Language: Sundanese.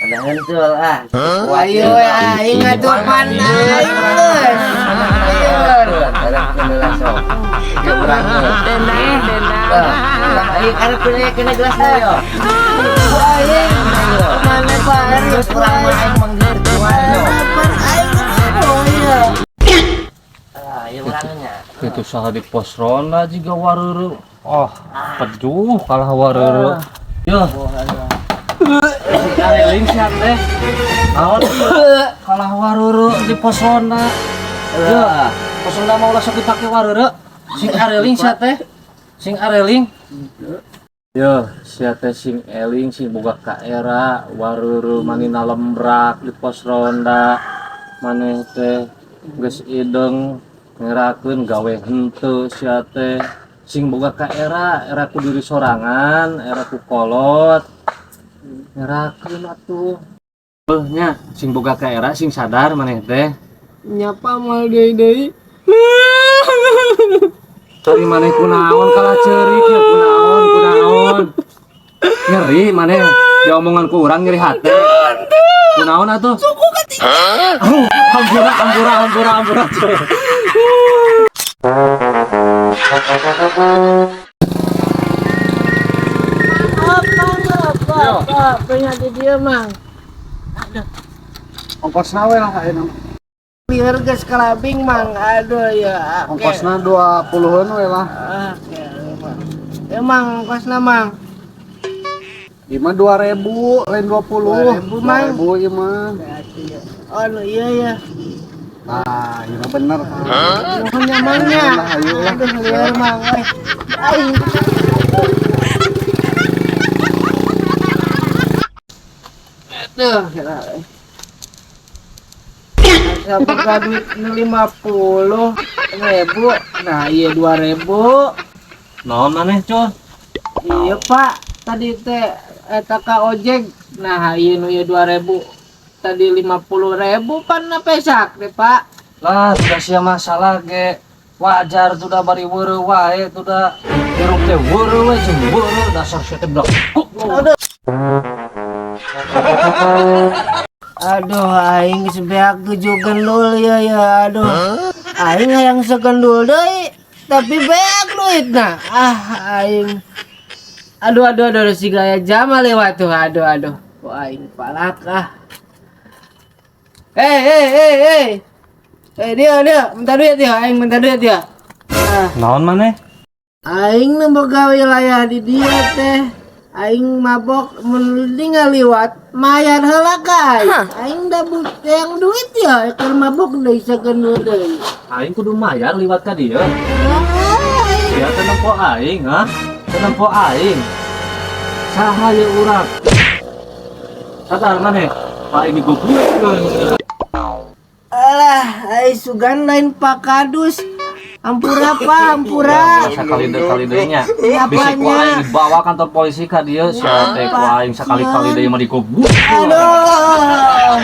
Pandangan tuh ah. Ayo aing atuh pan aing geus. Ayo langsung. Ya urang. Ayo karep kena gelas yo. Aing mana Pak Arif? Urang mah aing manggeur kuat yo. Pan aing oh iya. Ah, ieu urangnya. Itu saha di pos ronda jiga wareureuh. Oh, pejuh kalah wareureuh. Yo. Areling sia teh. Naon kalah wareureuh di pos ronda. Yo, pos ronda mah ulah sok dipake wareureuh. Sing areling sia teh. Sing areling. Yo, sia teh sing eling sing boga kaera wareureuh manina lembrak di pos ronda. Maneh teh geus ideng ngerakeun gawe henteu sia teh sing boga kaera, era ku diri sorangan, era ku kolot. Ngerakeun atuh. Beuh nya sing boga kaera sing sadar maneh teh. Nyapa moal deui deui. Ari maneh kunaon kalah ceurik ya kunaon kunaon. Nyeri maneh diomongan ku urang nyeri hate. Kunaon atuh? Suku katiga. Hampura hampura hampura hampura. Apa apa di dia mang. Ongkosna we lah ayeuna. Lieur geus kalabing mang. Aduh ya. Ongkosna 20-an we lah. Ah, oke, mang. Emang ongkosna mang. Ieu mah 2000 lain 20. 2000, Mang. 2000 ieu mah. Oh, nu iya ya. Tah, ieu mah bener. Nuhun nya mang nya. Lah, ayo lah. Aduh lieur mang euy. Aing. Aduh, kira. Asa boga duit nu 50 ribu, nah iya 2000. Naon maneh, Cul? Iya Pak, tadi teh eta ka ojek. Nah, iya nu ieu 2000. Tadi 50.000 pan pesak deh Pak. Lah, sudah sia masalah ge. Wajar sudah bari weureuh wae sudah hirup teh weureuh we jeung weureuh dasar sia teh blak. Aduh. Aduh, aing geus beak 7 gendul ya ya, aduh. Aing hayang segendul deui, tapi beak duitna. Ah, aing. Aduh aduh aduh si gaya jama lewat tuh. Aduh aduh. Wah, aing palak ah. Eh eh eh eh. Eh dia dia minta duit dia, aing minta duit dia. Ah, Naon maneh? aing nu boga wilayah di dia teh. Aing mabok mun ngaliwat mayar heula ka aing. Aing da yang duit ya keur mabok deui sagendul deui. Aing kudu mayar liwat ka dieu. Ah, aing. Sia teh nempo aing, ha? Teh nempo aing. Saha ye urang? Sadar maneh? Pak ini goblok. Alah, ai sugan lain Pak Kadus. Ampura Pak, ampura. Sakali deui kali deui nya. Bisi ku aing dibawa kantor polisi ka dieu sia teh ku aing sakali-kali deui mah digoblok. Aduh.